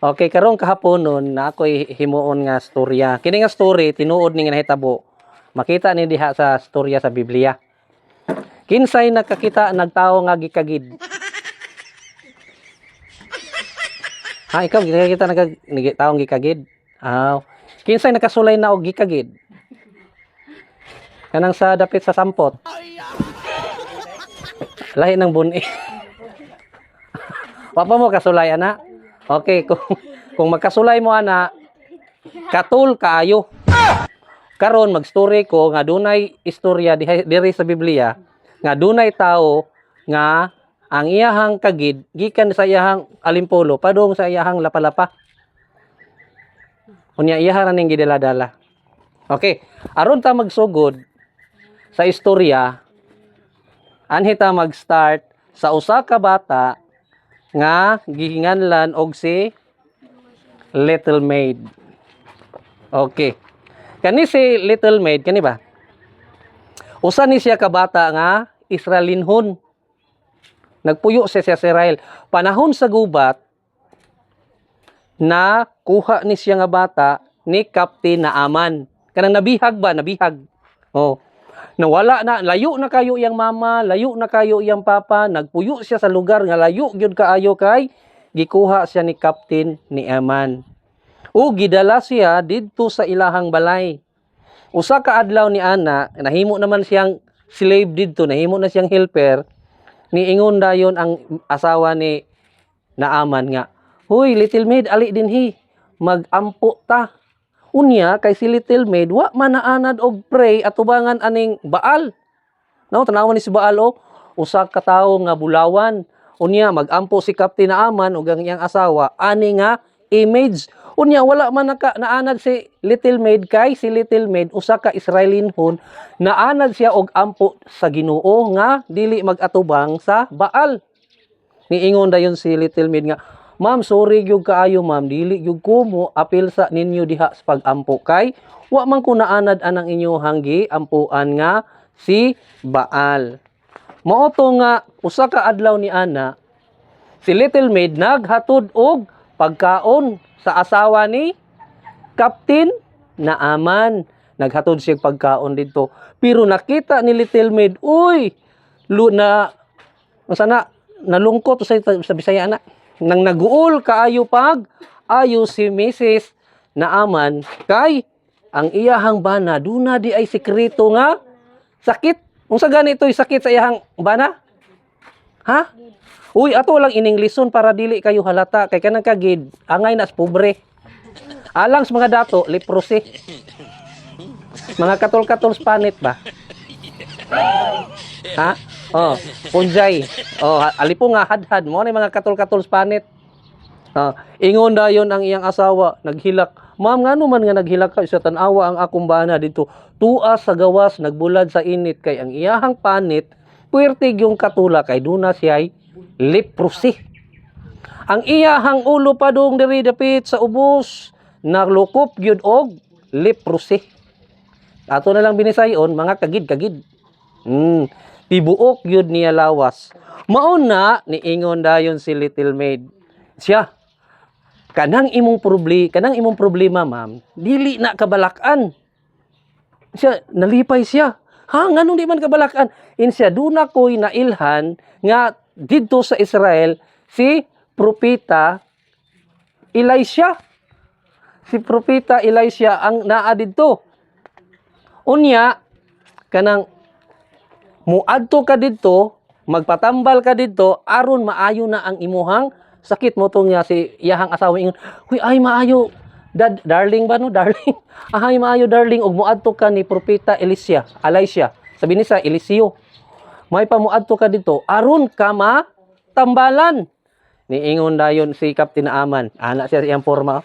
Okay, karong kahaponon na ako'y himuon nga storya. Kini nga story tinuod ni nga nahitabo. Makita ni diha sa storya sa Biblia. Kinsay nakakita nagtawo nga gikagid? Ha, ikaw gikakita nagag taong gikagid? Ah, kinsay nakasulay na og gikagid? Kanang sa dapit sa sampot. Lahi ng buni. Wa pa mo kasulay ana? Okay, kung magkasulay mo ana, katul kaayo. Karon magstory ko nga dunay istorya diri sa Biblia nga dunay tao nga ang iyahang kagid gikan sa iyahang alimpolo padung sa iyahang lapalapa. Unya iyaha ra ning gidala-dala. Okay, aron ta magsugod sa istorya, anhi ta mag-start sa usa ka bata nga gihinganlan og si Little Maid. Okay. Kani si Little Maid kani ba? Usa ni siya ka bata nga Israelinhon. Nagpuyo siya sa Israel. Panahon sa gubat na kuha ni siya nga bata ni Captain Naaman. Kanang nabihag ba? Nabihag. Oh. Nawala na, layo na kayo iyang mama, layo na kayo iyang papa, nagpuyo siya sa lugar nga layo gyud kaayo kay gikuha siya ni Captain Naaman. O gidala siya didto sa ilahang balay. Usa ka adlaw ni ana, nahimo naman siyang slave didto, nahimo na siyang helper. Niingon dayon ang asawa ni Naaman nga, "Huy, little maid, ali dinhi, magampo ta." Unya kay si little maid wa man naanad og pray atubangan aning Baal. No, tanawan ni si Baal oh, usa ka tawo nga bulawan. Unya magampo si Captain Naaman ug ang iyang asawa ani nga image. Unya wala man naka naanad si little maid kay si little maid usa ka Israelinhon, naanad siya og ampo sa Ginoo nga dili mag-atubang sa Baal. Niingon dayon si little maid nga, "Ma'am, sorry gyud kaayo, ma'am, dili gyud ko mo apil sa ninyo diha sa pag-ampo kay wa man ko naanad anang inyohang giampuan nga si Baal." Mao to nga usa ka adlaw ni ana, si little maid naghatod og pagkaon sa asawa ni Captain Naaman. Naghatod siya og pagkaon didto. Pero nakita ni little maid, uy, lu na unsa na, nalungkot sa Bisaya na. Nang naguol kaayo pag ayo si Mrs. Naaman kay ang iyahang bana duna di ay sekreto nga sakit. Unsa gani ito'y sakit sa iyahang bana? Ha? Uy, ato lang ining lison para dili kayo halata kay kanang kagid angay na sa pobre. Alang sa mga dato, leprosy. Mga katol-katol sa panit ba? Ha? Oh, punjay. Oh, alipo nga hadhad mo ni mga katol-katol sa panit. Oh, ingon dayon ang iyang asawa, naghilak. "Ma'am, ngano man nga naghilak ka?" "Sa tan-awa ang akong bana dito. Tuas sa gawas, nagbulad sa init kay ang iyahang panit puwerte yung katula kay duna siya'y leprosy. Ang iyahang ulo padung diri dapit sa ubos nalukop gyud og leprosy." Ato na lang binisayon mga kagid-kagid. Tibuok gyud niya lawas. Mao na niingon dayon si little maid. Siya, "Kanang imong problema, ma'am, dili na kabalakan." Siya, nalipay siya. "Ha, nganong di man kabalakan?" Insiya, "Duna ko'y nailhan nga didto sa Israel si Propeta Elisha. Si Propeta Elisha ang naa didto. Unya, kanang muadto ka didto, magpatambal ka didto aron maayo na ang imuhang sakit." Mo to nga si iyahang asawa ingon, "Huy, ay maayo. Dad, darling ba no, darling? Ahay maayo, darling, ug muadto ka ni Propeta Elisha, Elisha. Sabi ni sa Eliseo. May pamuadto ka dito aron ka matambalan." Niingon dayon si Captain Naaman. Ana siya iyang forma.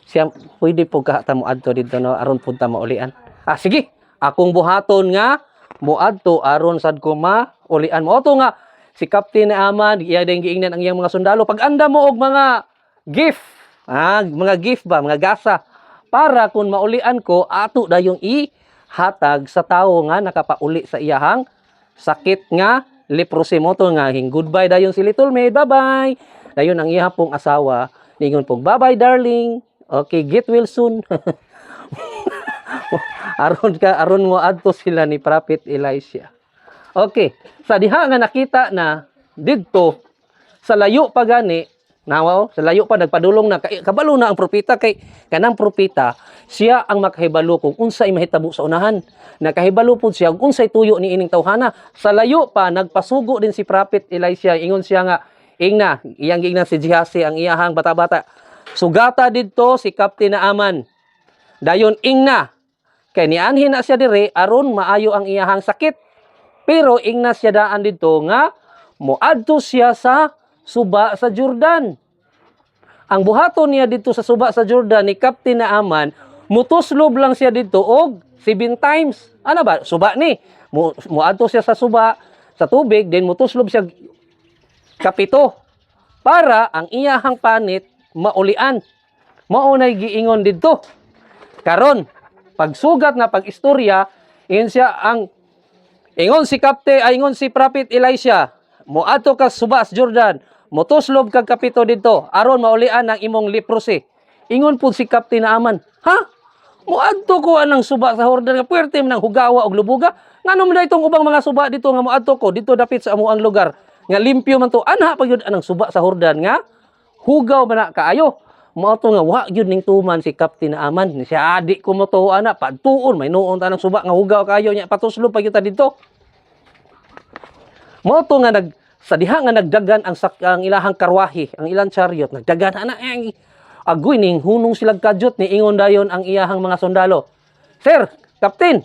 Siya, "Pwede po ka ta muadto dito no aron punta maulian." "Ah, sige, akong buhaton nga muadto aron sad ko maulian." Mao to nga si Captain Naaman iya din giingnan ang iyang mga sundalo, "Pag-anda mo og mga gift." Ah, mga gift ba, mga gasa para kung maulian ko ato dayong ihatag sa tawo nga nakapauli sa iyahang sakit nga leprosy. Mo to nga hing goodbye dayon si little maid, bye-bye. Dayon ang iya pong asawa. Ningon po, "Bye-bye, darling. Okay, get well soon." Aron ka aron mo adto sila ni Prophet Elisha. Okay, sa diha nga nakita na didto sa layo pa gani, nawa oh, sa layo pa nagpadulong na kabalo na ang propeta, kay kanang propeta siya ang makahibalo kung unsay mahitabo sa unahan. Nakahibalo pud siya kung unsay tuyo ni ining tawhana. Sa layo pa nagpasugo din si Prophet Elisha. Ingon siya nga ingna, iyang giingnan si Gehazi, ang iyahang bata-bata. "Sugata didto si Captain Naaman. Dayon ingna kay nianhi na siya dire aron maayo ang iyahang sakit. Pero ingna siya daan didto nga moadto siya sa suba sa Jordan." Ang buhaton niya didto sa suba sa Jordan ni Captain Naaman, mutuslob lang siya didto og seven times. Ano ba? Suba ni. Muadto siya sa suba sa tubig, then mutuslob siya kapito para ang iyahang panit maulian. Mao nay giingon didto. Karon, pagsugat na pag-istorya, ingon siya ang ingon si Kapte, ay ingon si Prophet Elisha, "Moadto ka suba sa Jordan, motuslob kag kapito didto aron maulian ang imong leprosy." Ingon pud si Captain Naaman, "Ha? Moadto ko anang suba sa Jordan nga puwerte man ang hugawa og lubuga? Ngano man itong ubang mga suba dito nga moadto ko dito dapit sa amoang lugar nga limpyo man to, anha pa gyud anang suba sa Jordan nga hugaw man na kaayo?" Mao to nga wa gyud ning tuman si Captain Naaman. Siya, "Adi ko mo to ana, padtuon may nuon ta ng suba nga hugaw kaayo nya patuslob pa gyud ta didto." Mao to nga nag sa diha nga nagdagan ang ilahang karwahe, ang ilang chariot, nagdagan ana eh, agoy ning hunong sila kadyot. Ni ingon dayon ang iyahang mga sundalo, "Sir, Captain,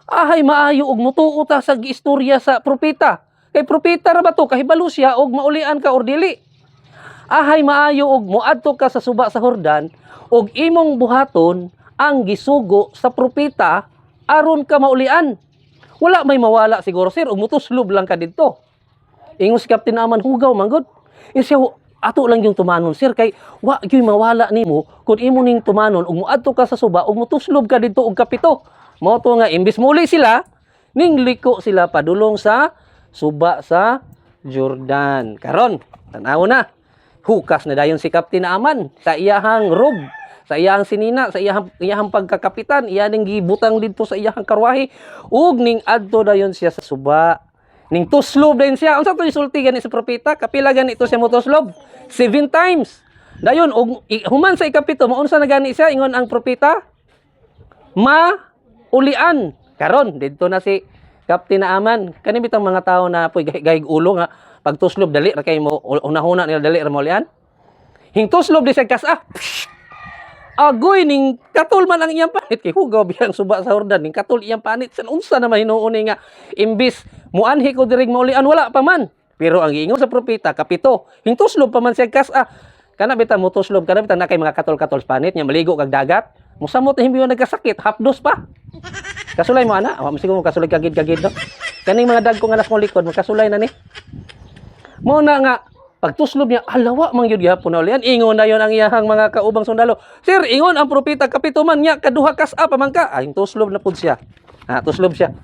ahay maayo og mutuo ta sa giistorya sa propeta. Kay propeta ra ba to, kahibalo siya og maulian ka or dili. Ahay maayo og moadto ka sa suba sa Jordan og imong buhaton ang gisugo sa propeta aron ka maulian. Wala may mawala siguro, sir, og mutuslob lang ka didto." Ingon si Captain Naaman, "Hugaw manggod." Ingon siya, "Ato lang yung tumanon, sir, kay wa gyud mawala nimo kung imo ning tumanon ug moadto ka sa suba ug mutuslob ka didto og kapito." Mao to nga imbis muli sila, ning liko sila padulong sa suba sa Jordan. Karon, tan-aw na. Hukas na dayon si Captain Naaman sa iyahang robe, sa iyahang sinina, sa iyahang pagkakapitan, iya ning gibutang didto sa iyahang karwahe ug ning adto dayon siya sa suba. Ning tuslob din siya. Unsa to isulti gani sa propeta? Kapila gani ito siya motuslob? Seven times. Dayon og human sa ikapito, maunsa na gani siya ingon ang propeta? Ma ulian. Karon didto na si Captain Naaman. Kani bitang mga tao na poy gahig ulo nga pagtuslob dali ra kay mo unahuna nila dali ra maulian. Hingtuslob di siya kas-a. Agoy, ning katul man ang iyang panit kay hugaw biyang suba sa Jordan, ning katul iyang panit. San unsa na mahinuon ni nga imbis muanhi ko diri maulian, wala pa man. Pero ang giingon sa propeta kapito, hingtuslob pa man siya kas-a. Kana bitaw motuslob, kana bitaw na kay mga katol-katol sa panit nya maligo kag dagat, musamot na himbiyo nagkasakit, hapdos pa. Kasulay mo ana, wa mo siguro kasulay kagid-kagid no. Kaning mga dagko nga nas mo likod, makasulay na ni. Mao na nga pagtuslob niya, alawa man gyud gihapon na ulian. Ingon na yon ang iyahang mga kaubang sundalo, "Sir, ingon ang propeta kapito man nya kaduha kas-a pa man ka." Ay, tuslob na pud siya. Ha, tuslob siya.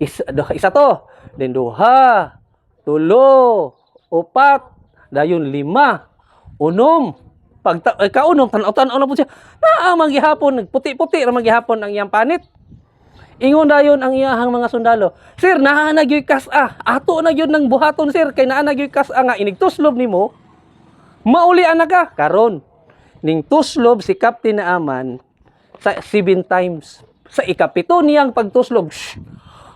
Isa, duha, isa to. Then duha, tulo, upat, dayon lima, unom. Pag ay, kaunom, tan-aw-tan-aw na pud siya. Naa man gihapon, nagputi-puti ra man gihapon ang iyang panit. Ingon dayon ang iyahang mga sundalo, "Sir, naa na gyud kas-a. Ato na gyud nang buhaton, sir, kay naa na gyud kas-a nga inigtuslob nimo, maulian na ka." Karon, ning tuslob si Captain Naaman sa seven times. Sa ikapito niyang pagtuslob, shh,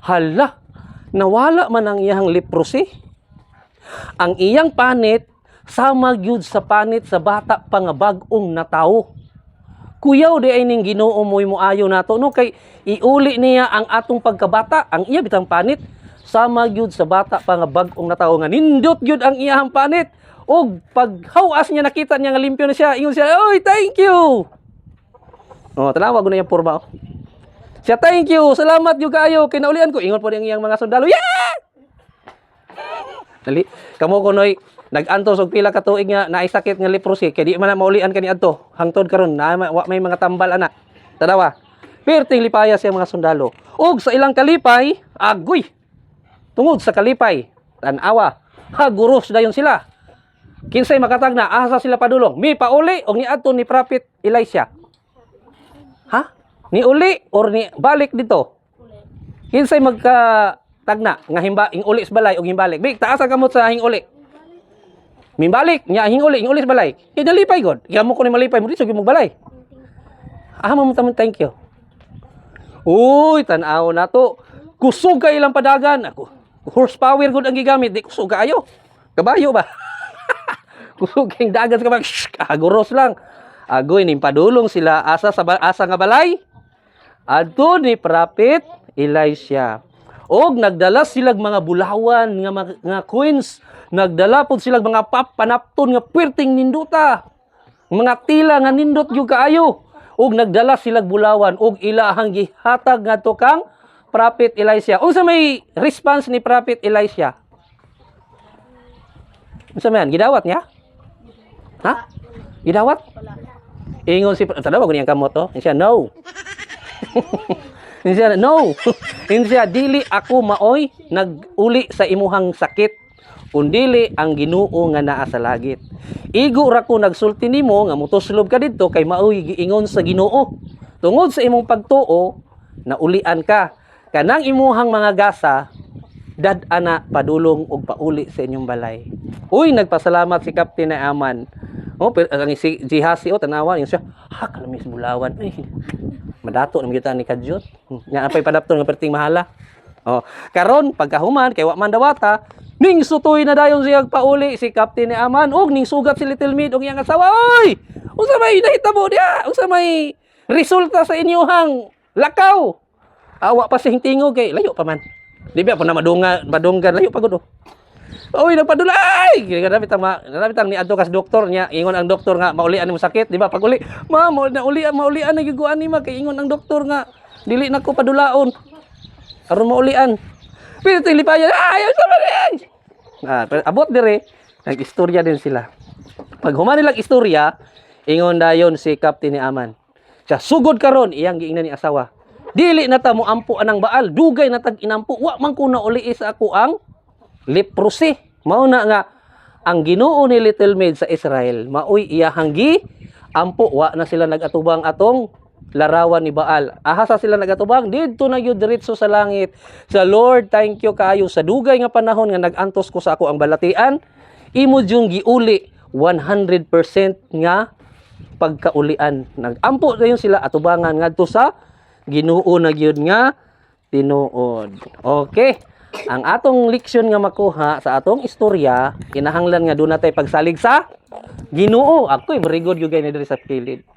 hala, nawala man ang iyang leprosy. Ang iyang panit sama gyud sa panit sa bata pa nga bag-ong natawo. Kuyaw di ay ning Ginoo mo'y moayo nato no, kay iuli niya ang atong pagkabata. Ang iya bitang panit sama gyud sa bata pa nga bag-ong natawo nga nindot gyud ang iyang panit. Og paghawas niya, nakita niya nga limpyo na siya. Ingon siya, "Oy, thank you." Oh, tanawa gud na iyang porma oh. Siya, "Thank you, salamat gyud kaayo kay naulian ko." Ingon po ang iyang mga sundalo, "Yeah!" Dali, kamo kunoy nag-antos og pila ka tuig nga naay sakit nga leprosy kay di man na maulian kani adto. Hangtod karon na wa may mga tambal ana. Tanawa. Perting lipaya siya mga sundalo. Og sa ilang kalipay, agoy. Tungod sa kalipay, tan-awa, haguros dayon sila. Kinsay makatagna asa sila padulong? Mi pauli og niadto ni Prophet Elisha. Ha? Ni uli or ni balik dito? Kinsay magka tagna nga himba ing uli sa balay og himbalik? Big, taas ang kamot sa hing uli. Mimbalik nya hing uli sa balay. Kay nalipay god. Kaya mo ko ni malipay mo dito mo balay. Ah, mo tamang thank you. Uy, tan-aw na to. Kusog kay ilang padagan. Ako, horsepower gud ang gigamit, di kusog kaayo. Kabayo ba? Kusog kay dagan sa kabayo. Shh, aguros lang. Agoy ning padulong sila asa sa asa nga balay. Adto ni Prophet Elisha. Og nagdala silag mga bulawan nga nga coins, nagdala pod silag mga panapton nga puwerteng ninduta. Mga tila nga nindot gyud kaayo. Og nagdala silag bulawan og ilahang gihatag ngadto kang Prophet Elisha. Unsa may response ni Prophet Elisha? Unsa man gidawat niya? Ha? Gidawat? Ingon si tanawa ko niyang kamot to. Siya, "No." Siya, "No." Siya, "Dili ako maoy naguli sa imuhang sakit, kundili ang Ginoo nga naa sa langit. Igo ra ko nagsulti nimo nga motuslob ka didto kay maoy giingon sa Ginoo. Tungod sa imong pagtuo, naulian ka. Kanang imuhang mga gasa, dad-ana padulong og pauli sa inyong balay." Uy, nagpasalamat si Captain Naaman. Oh, pero ang si Gehazi, oh, tanawa, yung siya, ha, kalamis bulawan. Ay, madato naman kita ni Kadyot. Nga apay panapton nga perting mahala. Oh, karon pagkahuman kay wa man dawata, ning sutoy na dayon siya pauli si Captain Naaman og ning sugat si Little Maid og iyang asawa. Oy! Unsa may nahitabo diha? Unsa may resulta sa inyuhang lakaw? Awa pa siyang tingog kay layo pa man. Di ba po na madunga, madunggan layo pa gud, oh. Uy, nagpadulay! Grabe tama, grabe tang niadto kas doktor niya, ingon ang doktor nga maulian mo sakit, di ba? Pag uli, ma, na ulian, maulian na gyud ni ma kay ingon ang doktor nga dili na ko padulaon. Aron maulian. Pero ito lipayan, ay, sa rin. Ah, pero abot dire, nag-istorya din sila. Pag human nilang istorya, ingon dayon si Captain Naaman. Siya sugod karon iyang giingnan ni asawa. "Dili na ta mo ampo anang Baal, dugay na tag inampo, wa man ko na uli sa ako ang leprosy." Mao na nga ang Ginoo ni Little Maid sa Israel, maoy iyahang gi ampo. Wa na sila nagatubang atong larawan ni Baal. Aha sa sila nagatubang? Didto na gyud diretso sa langit. Sa Lord, thank you kaayo sa dugay nga panahon nga nag-antos ko sa ako ang balatian, imo jung giuli 100% nga pagkaulian. Nagampo dayon sila atubangan ngadto sa Ginoo na gyud nga tinuod. Okay. Ang atong leksyon nga makuha sa atong istorya, kinahanglan nga doon natay pagsalig sa Ginoo. Ako'y very good gyud ni diri sa kilid.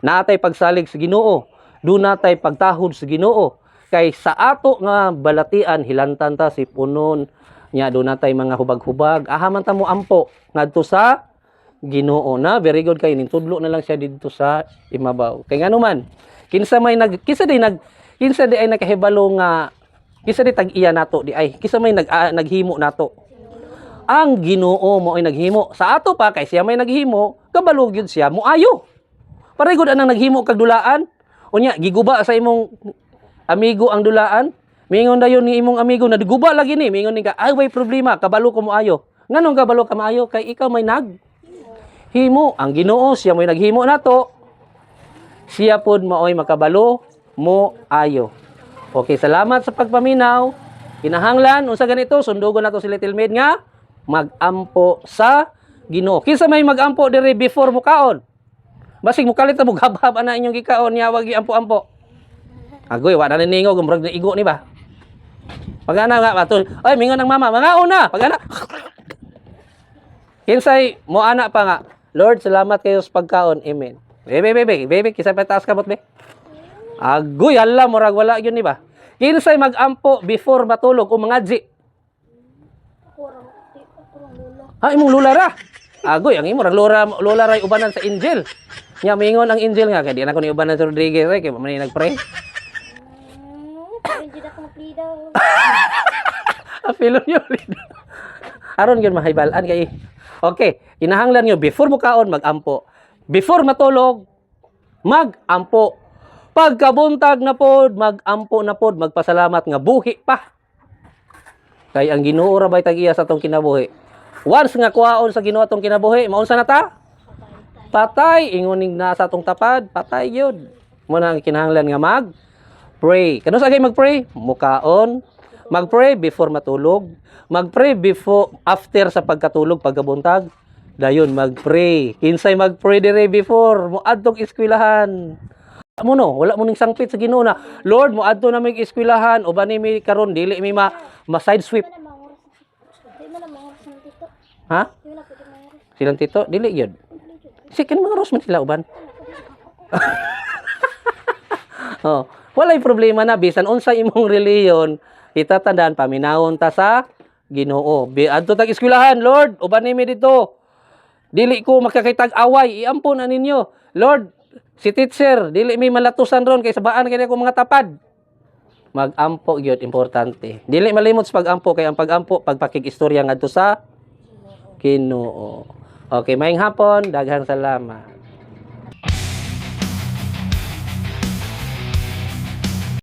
Natay pagsalig sa Ginoo. Doon natay pagtahod sa Ginoo. Kay sa ato nga balatian hilantan ta si punon nya doon natay mga hubag-hubag. Aha man ta mo ampo ngadto sa Ginoo na very good kay ning tudlo na lang siya didto sa imabaw. Kay ngano man kinsa may nag kinsa di nag kinsa di ay nakahibalo nga kinsa di tag-iya nato di ay kinsa may naghimo nato? Ang Ginoo mo ay naghimo sa ato pa. Kay siya may naghimo, kabalo gyud siya moayo. Pareho gud anang naghimo kag dulaan, unya giguba sa imong amigo ang dulaan. Mingon dayon ni imong amigo na guba lagi ni, mingon ni ka, "Ay, way problema, kabalo ko moayo." Nganong kabalo ka maayo? Kay ikaw may nag himo. Ang Ginoo, siya mo'y naghimo nato, siya pod maoy makabalo mo ayo. Okay, salamat sa pagpaminaw. Kinahanglan unsa ganito, sundugon nato si Little Maid nga magampo sa Ginoo. Kinsa may magampo diri before mukaon? Basig mukalit na mughabhab ana inyong gikaon niya, wag ampo-ampo. Agoy, wa na niningog, murag na igo ni ba? Pag ana nga ato, ay mingon ang mama, mga una, pag ana. Kinsay mo ana pa nga, "Lord, salamat kayo sa pagkaon. Amen." Bebe, bebe, bebe, kinsa pa taas kamot, be? Agoy, hala, murag wala yun ni ba? Kinsay magampo before matulog o mga ji? Ako rang lola. Ha, imong lula ra. Agoy, ang imo rang lola, lola ray ubanan sa angel. Nya mingon ang angel nga kay di na ko ni ubanan sa Rodriguez ay kay man ni nagpray. Hindi ako maplida. Apilo niyo. Aron gyud mahibal-an kay. Okay, kinahanglan niyo before mo kaon magampo. Before matulog magampo. Pagkabuntag na pod, magampo na pod, magpasalamat nga buhi pa. Kay ang Ginoo ra bay tag-iya sa atong kinabuhi. Once nga kuhaon sa Ginoo atong kinabuhi, maunsa na ta? Patay. Ingoning na sa atong tapad, patay yun. Mo na ang kinahanglan nga mag pray. Kanus-a gay mag-pray? Mukaon. Mag-pray before matulog. Mag-pray before, after sa pagkatulog, pagkabuntag. Dayon mag-pray. Kinsay mag-pray dire before mo adtong eskwelahan? Mo no, wala mo ning sangpit sa Ginoo na, "Lord, mo adto na mig eskwelahan, uban ni mi karon, dili mi ma side sweep." Di man na manguras. Di man na manguras ng tito. Ha? Di man na pwede manguras. Silang tito, dili yun. Si kani mga man sila uban. Oh, walay problema na bisan unsa imong relihiyon, itatandaan paminawon ta sa Ginoo. Bi adto tag eskwelahan, "Lord, uban ni mi dito. Dili ko makakitag away, iampo na ninyo. Lord, si teacher, dili mi malatusan ron kay sabaan kay ako mga tapad." Magampo gyud, importante. Dili malimot sa pagampo kay ang pagampo pagpakig-istorya ngadto sa Ginoo. Okay, maayong hapon, daghang salamat.